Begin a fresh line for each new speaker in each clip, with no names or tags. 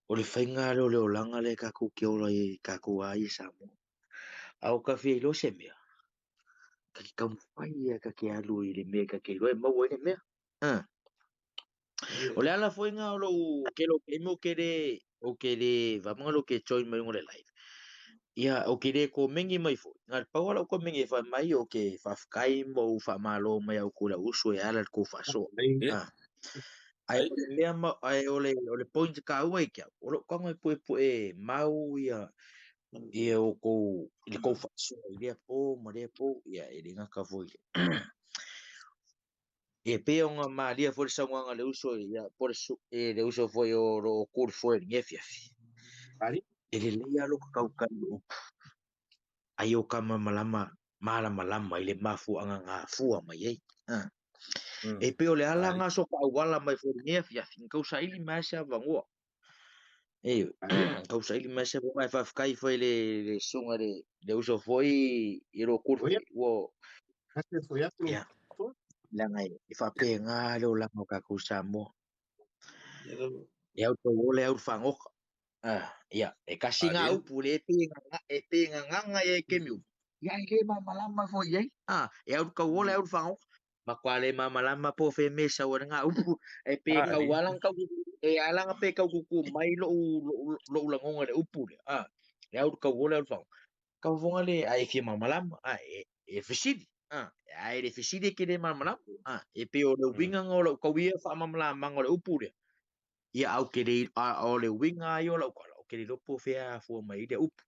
O le faiga lea o le olaga lea tatou te ola ai tatou a ia Samoa. A o ka fia iloa se mea, ta te taumafai ia ta te alu i le mea ta te iloa e maua ai le mea. O le ala foi lena o lou tele o taimi ou te le ou te le vaemanua ou te join mai luga o le live. Ia ou te le komeni mai foi. Na o le pau lava lau komeni e fai mai ou te faafetai ma ou faamalo mai ia outou le au uso e ala i le tou faasoa. Ae o le mea ma ae o le o le point taua ia te au, o lou tago e puepue mau ia ia outou i le tou faasoa i lea po ma lea po, ia e le gata foi i le Ia pei ona malia foi le saunoaga a le uso ia po o le le uso foi o lo o tu i le foe i lenei afiafi. E lelei lava lou tautai i le upu, ai o ka malamalama malamalama i le mafuaaga na afua mai ai. E pei o le ala na so ka auala mai foi i lenei afiafi, na tau saili mai lava se avanoa. E tau saili mai se avanoa, ae faafetai foi i le susuga i le uso foi i lo tu i le foe. Ua ia, leaga e faapena le olaga o tatou Samoa. E au tau ola, e au le fagota. Ia, e tasi ngā upu le e pe nganganga ia i kemi upu. Ia, e le malamalama foi i ai. E au tau ola, e au le fagota. Matua le malamalama po o fea mea e sau ai ngā upu. E pe kau ala kau, e ala nga pe kau kuku mai lou, lou lagona i le upu lea. E au tau ola, e au le fagota. Kau fofoga le, a e fia malamalama, e fesili. Ae le fesili e ke le malamalama. E pei o le uiga nga o lau kau ia faamalamalamaga o le upu lea. Ia au ke le, a, o le uiga ia o lau tala, o ke le iloa po o fea e afua mai ai lea upu.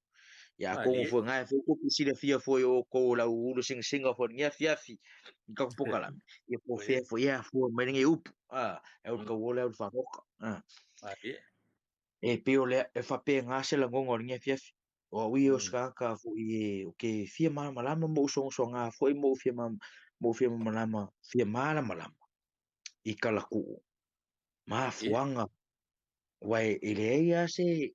Ia atonu foi nga e foi kou te silafia foi o kou lau ulu singasinga foi lenei afiafi i kaku pokalame. Ia po o fea foi e afua mai lenei upu. E au le tauola e au le fagota. E pei o le, e faapena se lagona o lenei afiafi. O au ia o se tagata foi e o ke fia malamalama ma ou sogasoga foi ma ou fia ma ou fia malamalama, fia malamalama i kalakuu mafuaaga aua e leai lava se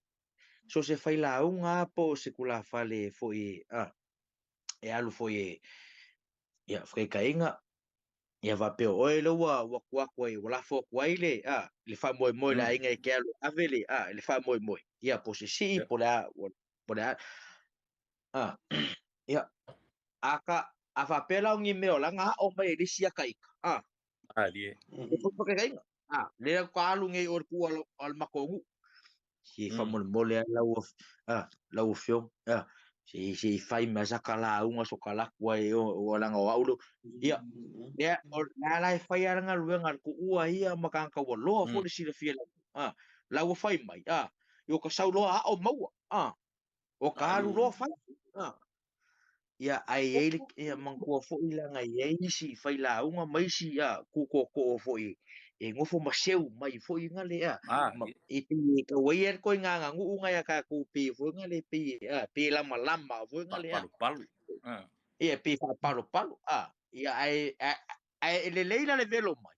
so o se failauga lava po o se tulafale foi e alu foi e ia faitaitaiga ia faapea o oe lea ua ua atu atu ai ua lafo atu ai le le faamoemoe i le aiga e te alu e ave le le faamoemoe ia po o se sii po o le a po o le a ia a ka a faapea la o ni mea o laga aʻo mai e le isi aka ika
Malie.
E foi faitaitaiga lea ka alu nei o le kua o le matou nuu se faamolemole lava lau lau afioga se se i fai mai sa ka lauga so ka laku ai o laga o au lea. Ia, lea o lea la e fai lava le galuega a le tuua ia ma tagata ua loa foi le silafia la ua fai mai ia ka sau loa aʻo maua o ka alu loa fai ia ae i ai le ia manatua foi leaga e i ai isi failauga ma isi kūtootoo foi e nofo ma seu mai foi nga le ma e pei e tau ai le ituaiga aganuu nga ia tatou pei foi nga le pei pei e lamalama foi nga le
Faapalopalo.
Ia pei faapalopalo ia ae ae e lelei la le velo mai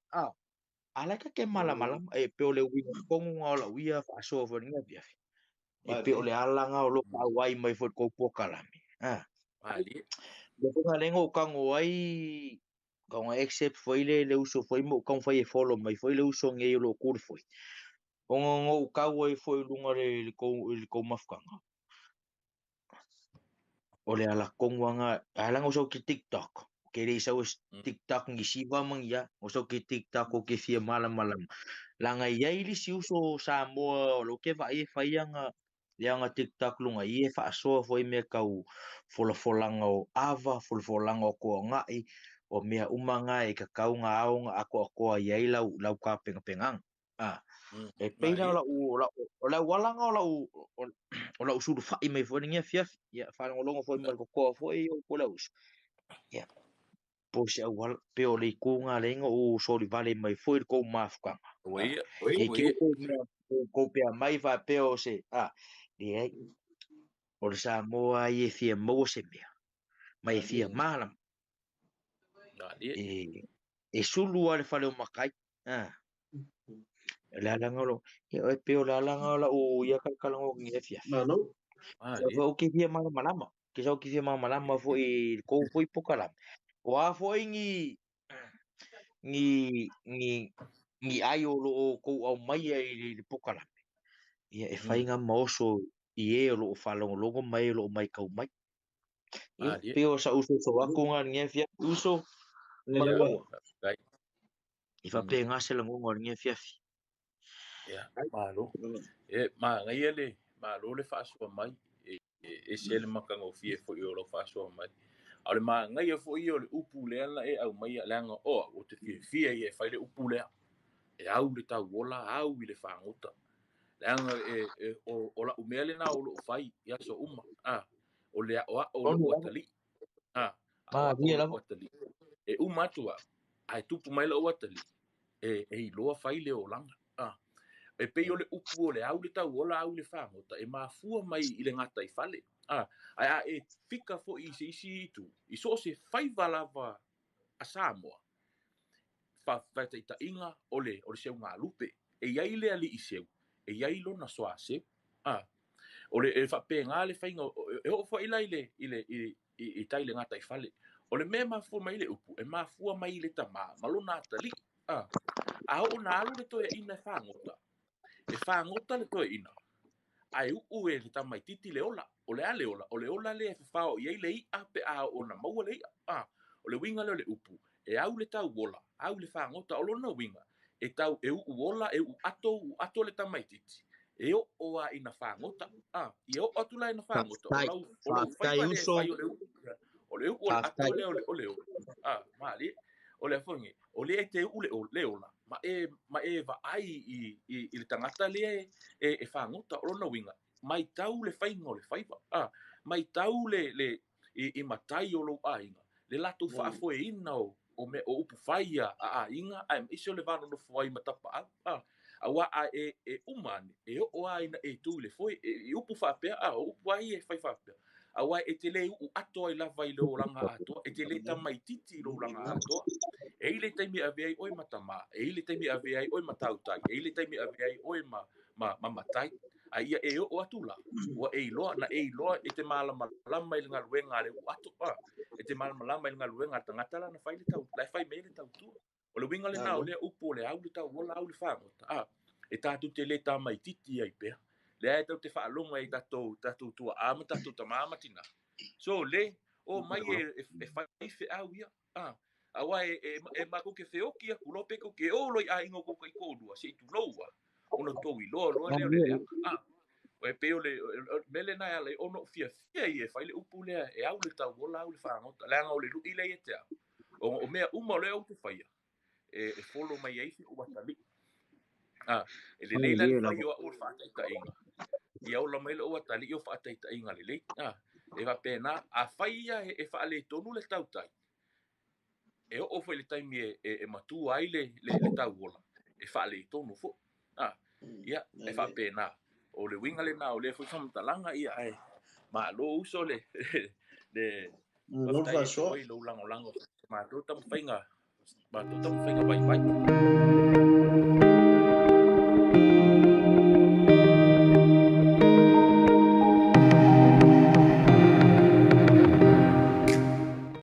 a la e ta te malamalama e pei o le uiga tonu nga o lau ia faasoa foi i lenei afiafi. E pei o le ala nga o lo o faaauai mai foi i le tou polokalame. Lea foi na lea na ou tago ai, tago accept foi le le uso foi ma ou taumafai e follow mai foi le uso nei o lo o tu i le foe. Ona na ou tau ai foi i luga o le tou i le tou mafutaga. O le ala tonu lava na, a ala na ou sau ki TikTok. Ke le i sau e TikTok ni siva ma ni a, o sau ki TikTok o ke fia malamalama. Leaga e i ai le isi uso o Samoa o lo ke vaai e fai ana le ana TikTok luga i i e faasoa foi mea tau folafolaga o ava, folafolaga o toagai, o mea uma na e tatau ona ao ona atoatoa i ai lau lau tapenapenaga. E pei la o lau o lau o le auala na o lau o lau sulufai mai foi lenei afiafi. Ia faalogologo foi ma le totoa foi o kou le uso. Ia po o se auala pe o le itu na lea na ou solivale mai foi i le tou mafutaga. E te i kou mea kou pea mai faapea o se leai. O le Samoa ia e fia maua se mea ma e fia malama. E sulu lava le fale o matai. O le alaga o lou, ia e pei o le alaga o lau ia kalakalaga i afiafi.
Malo.
Ou te fia malamalama, ke sau ke fia malamalama foi i le tou foi polokalame. O a foi ni ni ni ni ai o lo o tou aumaia i le polokalame. Ia, e faiga ma oso i e o loo faalogologo ma e o loo maitau mai. Ia, pei o sa'u soso atu lena i lenei afiafi uso ma matua. E faapena se lagona o lenei afiafi.
Ia, malo. E manaia le malo le faasoa mai. E ese le matagofie foi o lau faasoa mai. A o le manaia foi ia o le upu lea na e aumaia, leaga o au ou te fiafia ia e fai le upu lea. E au le tauola, au i le fagota. Leaga o lau mea lena o loo fai i aso uma. O le aoao o lou atalii. Aoao o lou atalii. E uma atu au, ae tupu mai lou atalii, e iloa fai le olaga. E pei o le upu o le au le tauola, au le fagota, e mafua mai i le gataifale. Ae a e fika foi i se isi itu, i so o se faiva lava a Samoa, faataitaiga o le seugalupe, e i ai le alii seu, e i ai lona soaseu. O le e faapena le faiga, e oo foi la i tai i le gataifale. O le mea e mafua mai le upu, e mafua mai i le tamā ma lona atalii. A oo na alu le toeaina e fagota, e fagota le toeaina, ae uu e le tamaititi le ola. O le a le ola? O le ola lea e fafao i ai le i'a pe a oo na maua le i'a. O le uiga lea o le upu, e au le tauola, au le fagota. O lona uiga, e tau e uu ola, e uu ato, uu ato le tamaititi, e oo a ina fagota. Ia oo atu la ina fagota, o lau faiva lea e fai o le uu. O le uu o le ato lea o le ola. Malie. O le afogi, o lea e te uu le ola, ma e vaai i le tagata lea e fagota. O lona uiga, maitau le faiga o le faiva. Maitau le i matai o lou aiga, le latou faafoeina o upu fai a aiga, aemaise o le va nonofo ai ma tapaau. Auā a e uma ane, e oo lava ina e tu i le foe, i upu faapea, o upu lava ia e fai faapea. Auā e te le uu ato ai lava i lou olaga atoa, e te le tamaititi i lou olaga atoa. E i le taimi e ave ai oe ma tamā, e i le taimi e ave ai oe ma tautai, e i le taimi e ave ai oe ma matai. Ae ia e oo atu la, ua e iloa, na e iloa e te malamalama i le galuega a le uu ato, e te malamalama i le galuega a le tagata la na fai le tau, la e fai mai ai le tautua. O le uiga lena o lea upu o le au le tauola, au le fagota. E tatou te le tamaititi ai pea. Lea e tau te faalogo ai tatou tuaa ma tatou tamā ma tinā. So le, o mai e fai feau ia. Auā e matou ke feoki atu loa pe tou te o loa i aiga o tou taitoalua, se i tulou lava, ona tou iloa loa lea o le leaga. E pei o le mea lena e ala ai ona ou fiafia ia e fai le upu lea e au le tauola, au le fagota. Leaga o le lui lea ia te au. O mea uma o lea ou te faia, e folo mai ai si ou atalii. E lelei la le fai o au o le faataitaiga. Ia ola mai lou atalii o faataitaiga lelei. E faapena, a fai ia e faaletonu le tautai, e oo foi i le taimi e matua ai le tauola, e faaletonu foi. Ia, e faapena. O le uiga lena o lea foi faamatalaga, ia, ae malo uso le faafetai atu foi i lou lagolago i matou taumafaiga vaivai.